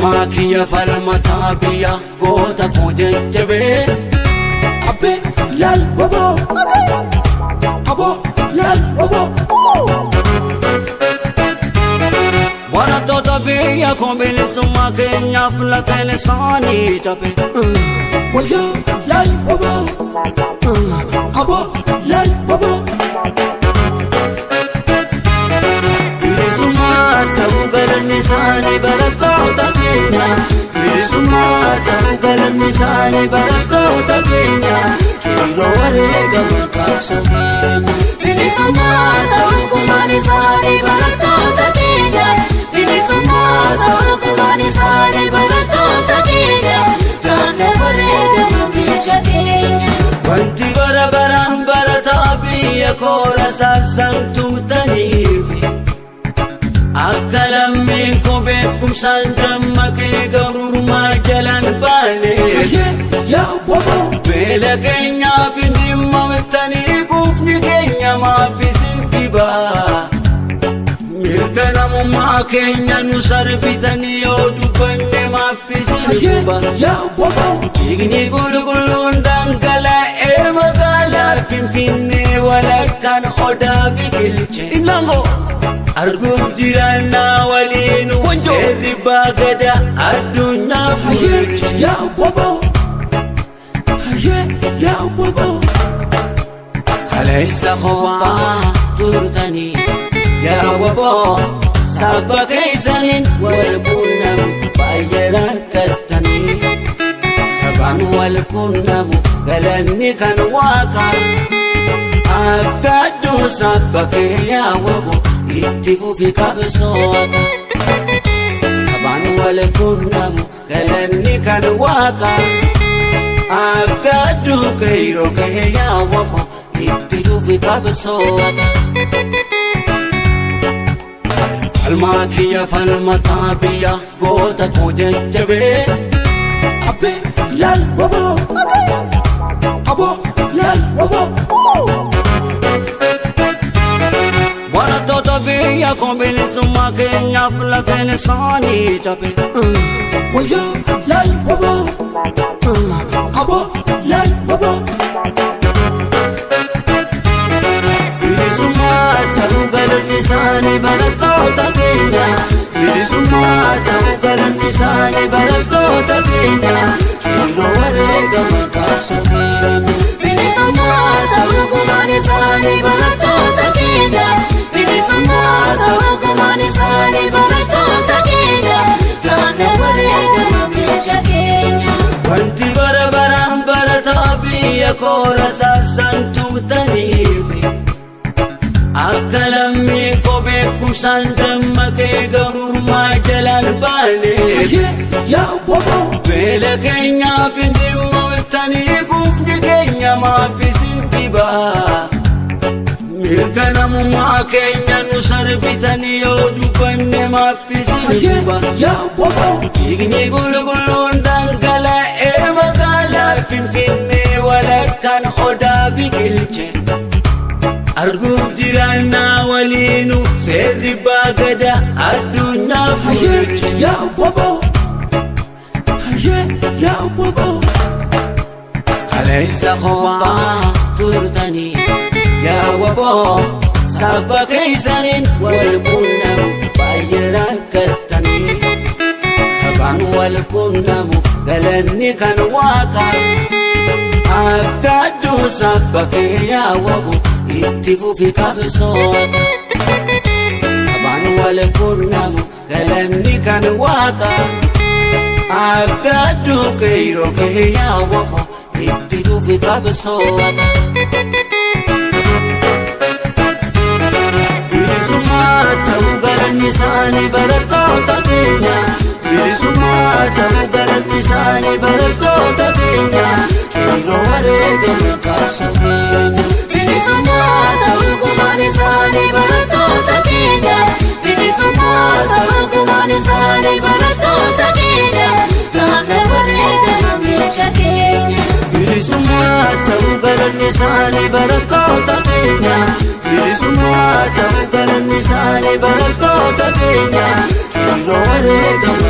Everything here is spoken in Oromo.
Falmaa kiyya falmataa biyya goota koo jajjabee. Abbee laal waboo. Aboo laal waboo. Barattoota biyya koo bilisummaa keenyaaf lafeen isaanii cabe. Wayyoo laal waboo. Aboo laal waboo. Bilisummaa ta'uu galanni isaanii barattoota keenya. Bilisummaa ta'uu galanni isaanii barattoota keenya. Qeerroo wareegama qabsoo keenya. Bilisummaa ta'uu gumaan isaanii barattoota keenya. Bilisummaa ta'uu gumaan isaanii barattoota keenya. Jaanna wareegama biyya keenya. Wanti bara baraan barataa biyya koora saasaan tumtaniif akka lammiin koo beekumsaan dammaqee gabrummaa jalaan baane. Beela keenyaaf hin dhimmamtanii quufni keenya maaf isin dhibaa. Mirga namummaa keenya nu sarbitanii yoo dubbanne maaf isin dhiba. Dhiigni qulqulluun dhangala'ee magaalaa Finfinnee walakkaan odaa biqilche. Inango. Arguuf jiraannaa waliinu seerri baagada addunyaa bulche. Kaleessa kophaa turtanii yaa waboo saba keessaniin wal quunnamuuf baay'ee rakkattanii. Sabaan wal quunnamuuf galanni kan waaqaa. Abdadduu saba kee yaa waboo itti fufi qabsoo haqa. Sabaan wal quunnamu galanni kan waaqaa. Abdadduu qeerroo kee yaa waboo itti fufi qabsoo haqa. Falmaa kiyya falmataa biyya goota koo jajjabee. Abbee laal waboo. Aboo laal waboo. Barattoota biyya koo bilisummaa keenyaaf lafeen isaanii cabe. Wayyoo laal waboo. Aboo laal waboo. Bilisummaa ta'uu galanni isaanii barattoota keenya. Bilisummaa ta'uu galanni isaanii barattoota keenya. Qeerroo wareegama qabsoo keenya. Bilisummaa ta'uu gumaan isaanii barattoota keenya. Bilisummaa ta'uu gumaan isaanii barattoota keenya. Jaanna wareegama biyya keenya. Wanti bara baraan barataa biyya koora saasaan tumtaniif akka lammii koo beekumsaan dammaqee gabrummaa jalaan baane. Beela keenyaaf hin dhimmamtanii quufni keenya maaf isin dhibaa. Mirga namummaa keenya nu sarbitanii yoo dubbanne maaf isin dhiba. Dhiigni qulqulluun dhangala'ee magaalaa Finfinnee walakkaan odaa biqilche. Arguuf jiraannaa waliinu seerri baagada addunyaa bulche. Kaleessa kophaa turtanii yaa waboo saba keessaniin wal quunnamuuf baay'ee rakkattanii. Sabaan wal quunnamuuf galanni kan waaqaa. Abdadduu saba kee yaa waboo itti fufi qabsoo haqa. Sabaan wal quunnamu galanni kan waaqaa. Abdadduu qeerroo kee yaa waboo itti fufi qabsoo haqa. Bilisummaa ta'uu galanni isaanii barattoota keenya. Bilisummaa ta'uu galanni isaanii barattoota keenya. Qeerroo wareegama qabsoo keenya. Bilisummaa ta'uu gumaan isaanii barattoota keenya. Bilisummaa ta'uu gumaan isaanii barattoota keenya. Jaanna wareegama biyya keenya. Bilisummaa ta'uu galanni isaanii barattoota keenya. Bilisummaa ta'uu galanni isaanii barattoota keenya. Qeerroo wareegama.